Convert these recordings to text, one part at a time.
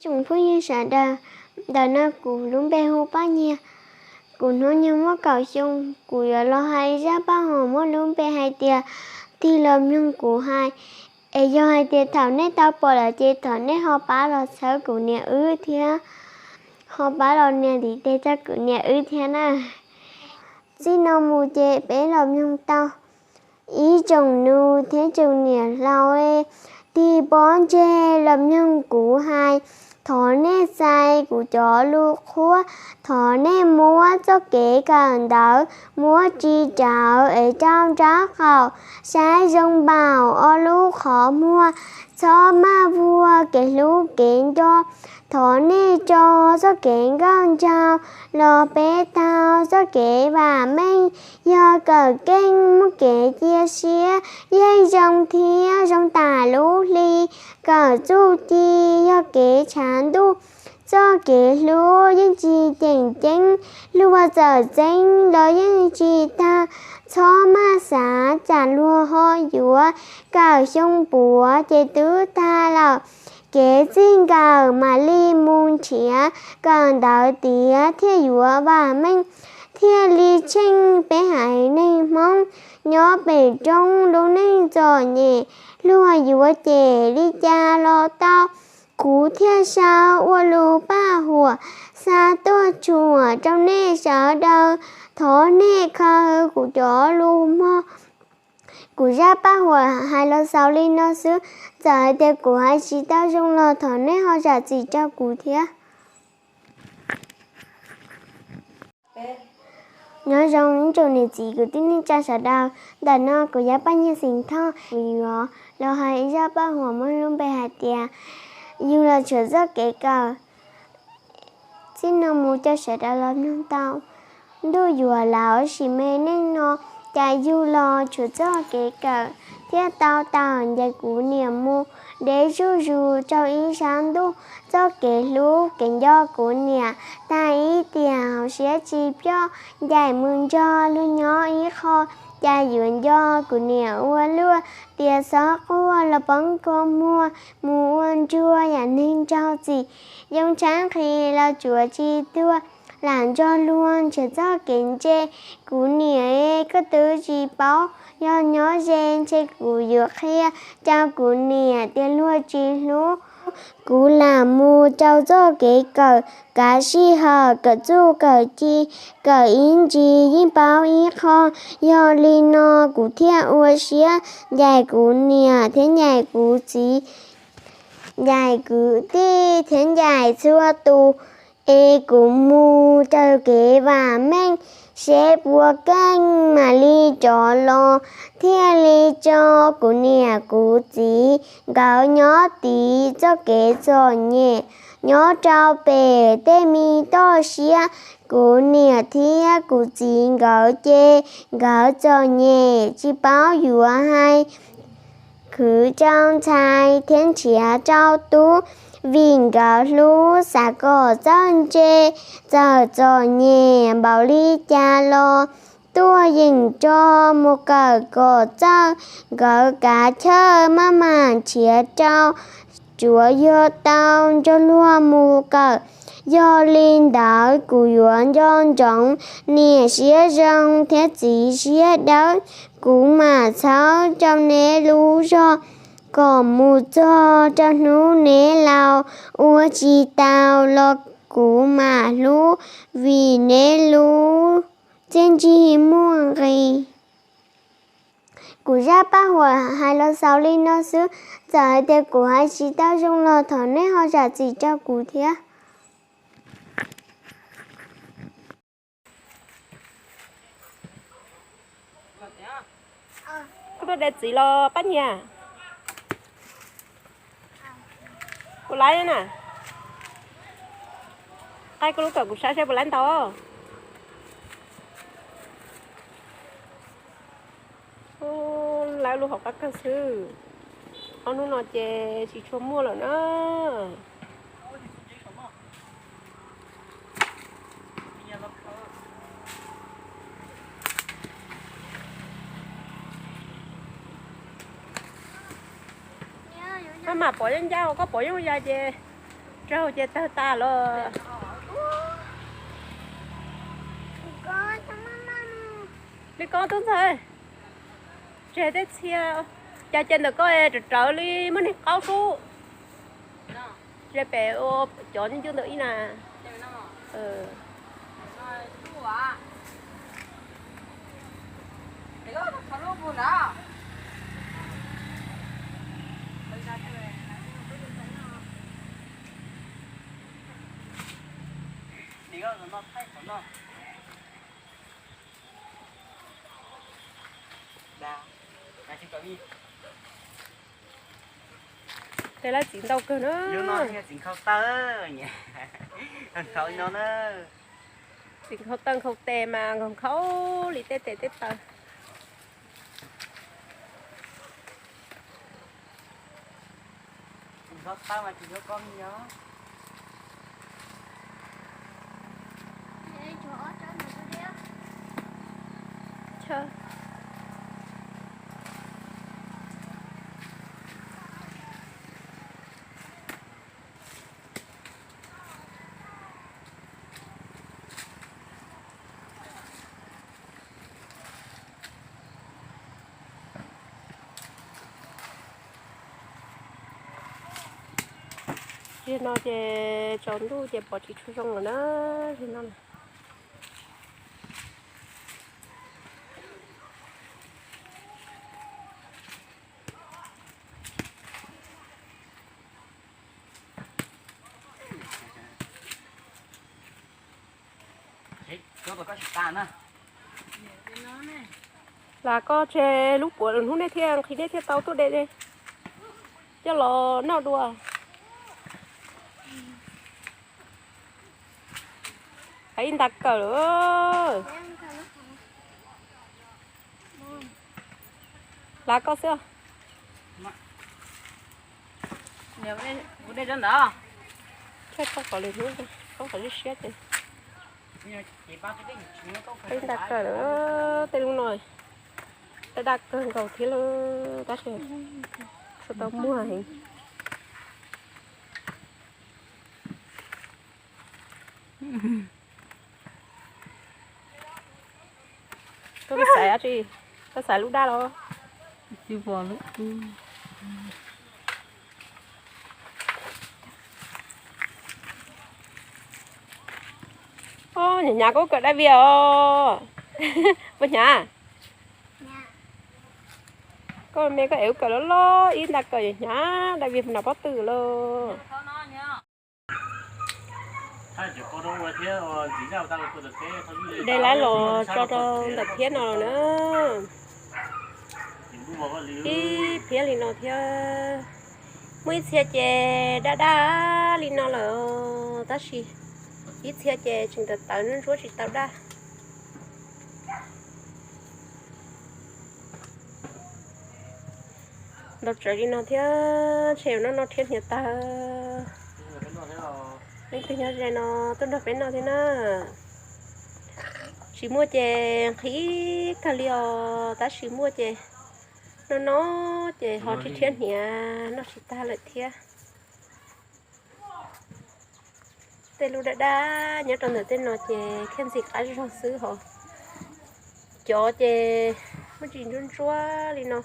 Tsoom phooj ywg sawv daws, ntawm no kuv lub npe hu Paj Nyiag. Kuv hnub nyoog muaj kaum xyoo, kuv yuav los hais zaj paj huam muaj lub npe hais tias tig los mloog kuv hais. Es yog hais tias thaum nej tau pom lawm ces thov nej ho pab los txhawb kuv niam wb thiab, ho pab los nias ntiv tes rau kuv niam wb thiab na. Txij no mus ces peb los mloog tau. Ib tsoom nus thiab tsoom niam laus, tig pob ntseg los mloog kuv hais. Thov nej txais kuv cov lus qhuab, thov nej muab txoj kev kawm ntawv muab tsis rawv es rau nraub qaum, saib zoo npaum ob lub qhov muag, txhob maj vuag kev hlub kev nco. Thov nej tso txoj kev nkauj nraug los peb tau txoj kev vam meej. Yog kawm keej muaj kev cia siab, yeej zoo thiab zoo tas lub hli. Kawm txuj ci yog kev tshav ntuj, txoj kev hlub yeej tsis ceem ceeb. Luag txawm txeeb los yeej tsis tag, txhob maj xav tsam luag ho yuav. Kawm xyoo puav ces twb tag lawm, kev txij nkawm mam li mus nrhiav. Kawm ntawv tiav thiaj yuav vam meej, thiaj li tsheej peb haiv neeg Hmoob. Nyob pem roob lub neej txom nyem, luag yuav cem li cas los tau, kuv thiaj sau ua lus paj huam xa tuaj tshua rau nej sawv daws. Thov nej khaws kuv cov lus mog. Kuv zaj paj huam hais los xaus li no xwb, txawm hais tias kuv hais tsis tau zoo los thov nej ho zam txim rau kuv thiab. Nyob zoo ib tsoom niam txiv kwv tij neej tsa sawv daws, ntawm no kuv yog Paj Nyiag Xeem Thoj, kuv yuav los hais ib zaj paj huam muaj lub npe hais tias yug los tshuav txoj kev kawm. Txij no mus coj sawv daws los mloog tau. Ntuj yuav laus sim me neej no, cas yug los tshuav txoj kev kawm thiaj tau tawm ncaim kuv niam mus deb zuj zus rau ib sab ntuj. Txoj kev hlub kev nco kuv niam tag ib tiam hauv siab tsis ploj, ncaim mus nrog luag nyob ib qho, cas yuav nco kuv niam ua luaj, tias xob quaj los poob kua muag, mus ua ntsuag yam neeg raug txim. Yoo tshaib nqhis los tsuav tsis tuag, lam nrog luag nrhiav txoj kev ntse. Kuv niam, koj twb tsis paub, yog nyob ze ntshe kuv yuav qhia rau kuv niam tias luag tsis hlub. Kuv lam mus rau txoj kev kawm, kav sij hawm kawm txuj kawm ci, kawm ib ntsis yeej paub ib qho. Yog li no kuv thiaj ua siab ncaim kuv niam thiab ncaim kuv txiv, ncaim kwv tij thiab ncaim txhua tus. Es kuv mus raws kev vam meej, seb puas keej mam li rov los, thiaj li tso kuv niam kuv txiv nkawd nyob tid txoj kev txom nyem, nyob rau pem tej me toj siab. Kuv niam thiab kuv txiv nkawd ces nkawd txom nyem tsis paub yuav hais, khwv rau ntxhais thiab nrhiav rau tub, vim nkawd hlub xav kom txawj ntse. Txawm txom nyem npaum li cas los tuaj yeem tso mus kawm kom txawj. Nkawd kav chawj maj mam nrhiav rau, tsuav yog tau nrog luag mus kawm. Yog li ntawd kuv yuav nco ntsoov niam siab zoo thiab txiv siab dawb. Kuv mam txhawb rau neb lub zog kom mus txog rau hnub neb laus, ua tsis tau los kuv mam hlub, vim neb lub txiaj ntsig muaj nqis. Kuv zaj paj huam hais los xaus li no xwb, txawm hais tias kuv hais tsis tau zoo los thov nej ho zam txim rau kuv thiab. Koj tuaj de txiv los Paj Nyiag? Puas laib na? Qaij koj lub kom kuv saib seb puas laib ntau. Laib lub hauv qab kawg xwb. Ob hnub no ces tsis tshua muaj lawm na. Koj mam pov yeej ncaj, koj pov yeej ya ces Raug ces tawg tas los. Li koob tub ntxawg, tseg tej txhia, cas ces ntawm koj rawv rawv li muaj neeg qaub sub. Ze pem ua cov ncu ntawm ib na. Tej lab txiv ntau kawg na. Txiv nkhaus taw nkhaus tes mas nkhaus nkhaus li tej tes tej taw. Zaum no ces tsaus ntuj ces pom tsis tshua zoo lawm na, zaum no. Las koj tseg lub puav hnub nej thiaj nqhis nej thiaj tau tuaj de coj los noj dua. Hais ib nta kawm lawm. Las koj xwb. Thaij koj kom lwm hnub koj kom siab siab ces. Hais ib nta kawm lawm, tej lub no daj daj kawg nkaus thiab lawm tab sis tsis tau muag heev. Koj xaiv dab tsi? Koj xaiv lub daj los? Hnyav hnyav koj kawm daj vias os. Puas hnyav? Koj me koj ev kawm loj loj ib nta kawm hnyav daj vias mus nram pob tw lawm. De lab los tso rau ntawm phiab no lawm na. Ib phiab li no thiab. Muaj ib txhia ces daj daj li no lawm tab sis ib txhia ces tseem tawv tawv ntsuab tsis tau daj. Ntau tsawv li no thiab ntshe yuav noj noj thiab hniav tag. Leej twg nyob ze no tuaj nrog peb noj thiab na. Tsis muaj ces nqhis kawg li os, tab sis muaj ces noj noj ces ho rhiab rhiab hniav noj tsis tag lawm thiab. Tej lub daj daj nyob rau ntawm tej no ces thiaj ntxim qab zog xwb hos. Cov ces muaj tsis ntsuab ntsuab li no.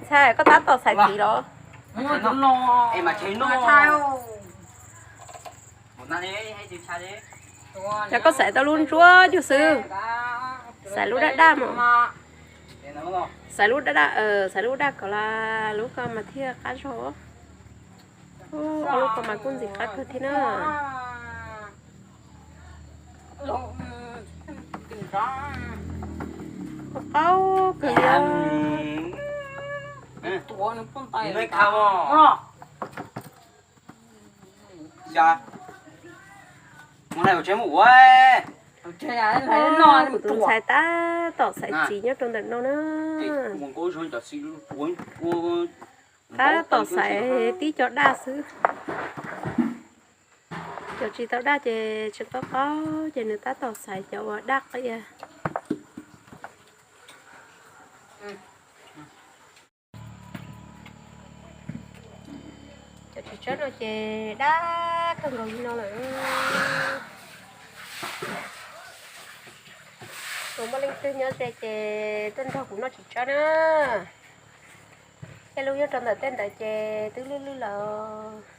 Ntxhais, koj tab tom xaiv txiv los? Yog koj xaiv tau lub ntsuab cuag xwb, xaiv lub daj daj mas. Xaiv lub daj daj, xaiv lub daj kom las lub ko mas thiaj qab zog. Ob lub ko mas kuj ntxim qab kawg thiab na. Qaub kawg li. Kuv tus ntxhais tab tom xaiv txiv nyob rau ntawm no na. Tab tom xaiv tib co daj xwb. Cov tsis tau daj ces tsis qaub qaub ces nws tab tom xaiv cov uas daj qia. Cov txiv tsawb no ces dab kawg nkaus li no lawm. Tus muaj leej twg nyob ze ces tuaj nrog kuv noj txiv tsawb na. Tej lub nyob rau ntawm tej ntawd ces twb lwj lwj lawm.